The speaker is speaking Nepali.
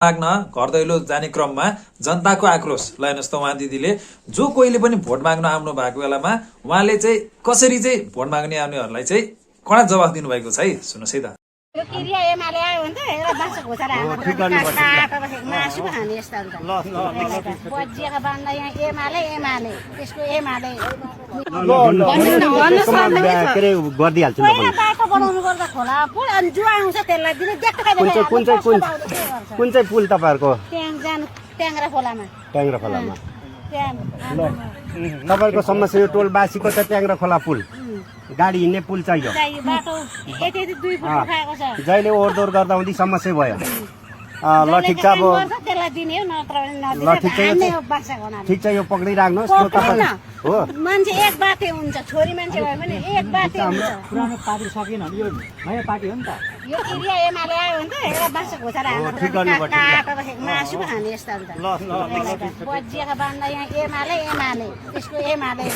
माग्न घर दैलो जाने क्रममा जनताको आक्रोश ल हेर्नुहोस् त उहाँ दिदीले जो कोहीले पनि भोट माग्न आउनु भएको बेलामा उहाँले चाहिँ कसरी चाहिँ भोट माग्ने आउनेहरूलाई चाहिँ कडा जवाफ दिनुभएको छ है। सुन्नुहोस् है त। यो क्रिया एमाले आयो भने त एउटा बाछा घोचरा मासु पो खाने यस्तो बजिएका बान्दा यहाँ एमाले एमाले त्यसको एमाले गरिदिइहाल्छु पहिला बाटो बनाउनु पर्दा खोला पुल अनि जो आउँछ त्यसलाई दिने कुन चाहिँ पुल तपाईँहरूको त्यहाँ जानु ट्याङ्ग्रा खोलामा ट्याङ्ग्रा खोलामा त्यहाँ तपाईँहरूको समस्या यो टोलबासीको त ट्याङ्ग्रा खोला पुल गाडी हिँड्ने पुल चाहियो बाटो यति 2 फुट उठाएको छ जहिले ओहोरदोहोर गर्दा हुँदै समस्या भयो। ल ठिक छ अब त्यसलाई दिने हो नत्र ल ठिक छ ठिक छ यो पक्रिराख्नुहोस् यो तपाईँ हो मान्छे एक बाटे हुन्छ छोरी मान्छे भयो भने एक बाटे हुन्छ पुरानो पार्टी सकिएन यो नयाँ पार्टी हो नि त यो क्रिया एमाले आयो भने त एउटा बाछा घोचरा मासु पो खाने यस्तो बजिएका बान्दा यहाँ एमाले एमाले त्यसको एमाले